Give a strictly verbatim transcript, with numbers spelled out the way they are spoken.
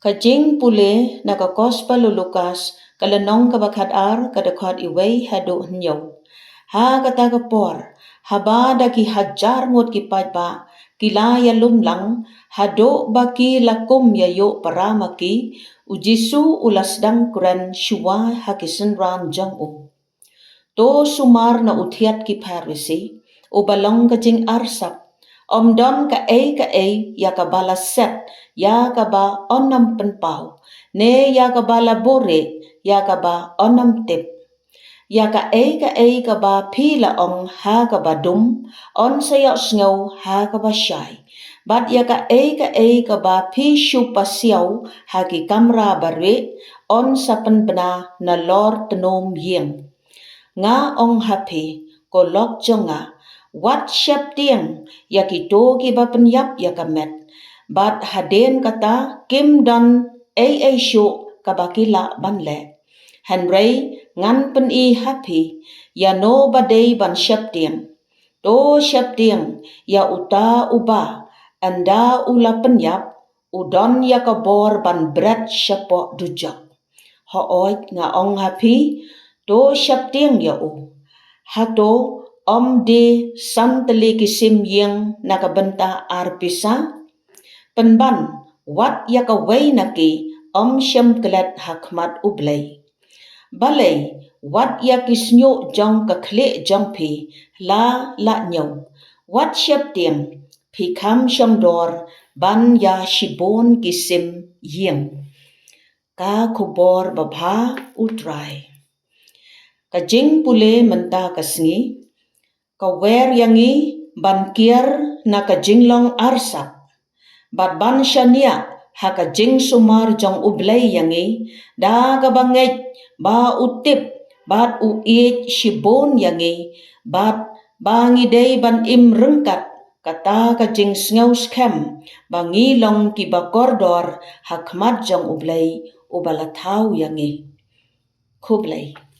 Ka jingpule na ka Gospel u Lukas, ka lynnong kaba khatar, ka dkhot wei haduh hynñiew. Ha kata ka por, haba da ki hajar ngut ki paidbah ki la ïalum lang, haduh ba ki la kum ïa ïoh para ma ki, u Jisu u la sdang kren shuwa ha ki synran jong u. To sumar na u thied ki Pharisi, uba long ka jingarsap. Ym don kaei kaei ïa kaba la set ïa kaba yn ym pynpaw, ne ïa kaba la buhrieh ïa kaba yn ym tip. Ïa kaei kaei kaba phi la ong ha kaba dum, yn sa ïohsngew ha kaba shai. Bad ïa kaei kaei kaba phi shu pasiaw ha ki kamra barieh, yn sa pynbna nalor tnum ïing. Nga ong ha phi, ko lok jong nga, wat sheptieng ïa kito kiba pynïap ïa ka met, bad hadien kata kim don ei ei shuh kaba ki lah ban leh. Hynrei ngan pyni ha phi ïa no ba dei ban sheptieng. To sheptieng ïa uta uba, ynda u la pynïap, u don ïa ka bor ban bret shapoh dujok. Hooid, nga ong ha phi, to sheptieng ïa u. Hato ym die san tylli ki sim ïing na ka bynta ar pisa? Pynban, wat ïa kawei na ki ym shym klet ha khmat U Blei. Balei, wat ïa ki shñiuh jong ka khlieh jong phi la lah ñiew. Wat sheptieng, phi kham shong dor ban ïa shibun ki sim ïing. Ka khubor babha u Trai. Ka jingpule mynta ka sngi ka wer ïa ngi ban kiar na ka jinglong arsap, bad ban shaniah ha ka jingsumar jong U Blei ïa ngi, da kaba ngeit ba u tip bad u ïeit shibun ïa ngi, bad ba ngi dei ban im ryngkat kata ka jingsngew skhem ba ngi long kiba kordor ha khmat jong U Blei uba la thaw ïa ngi. Khublei.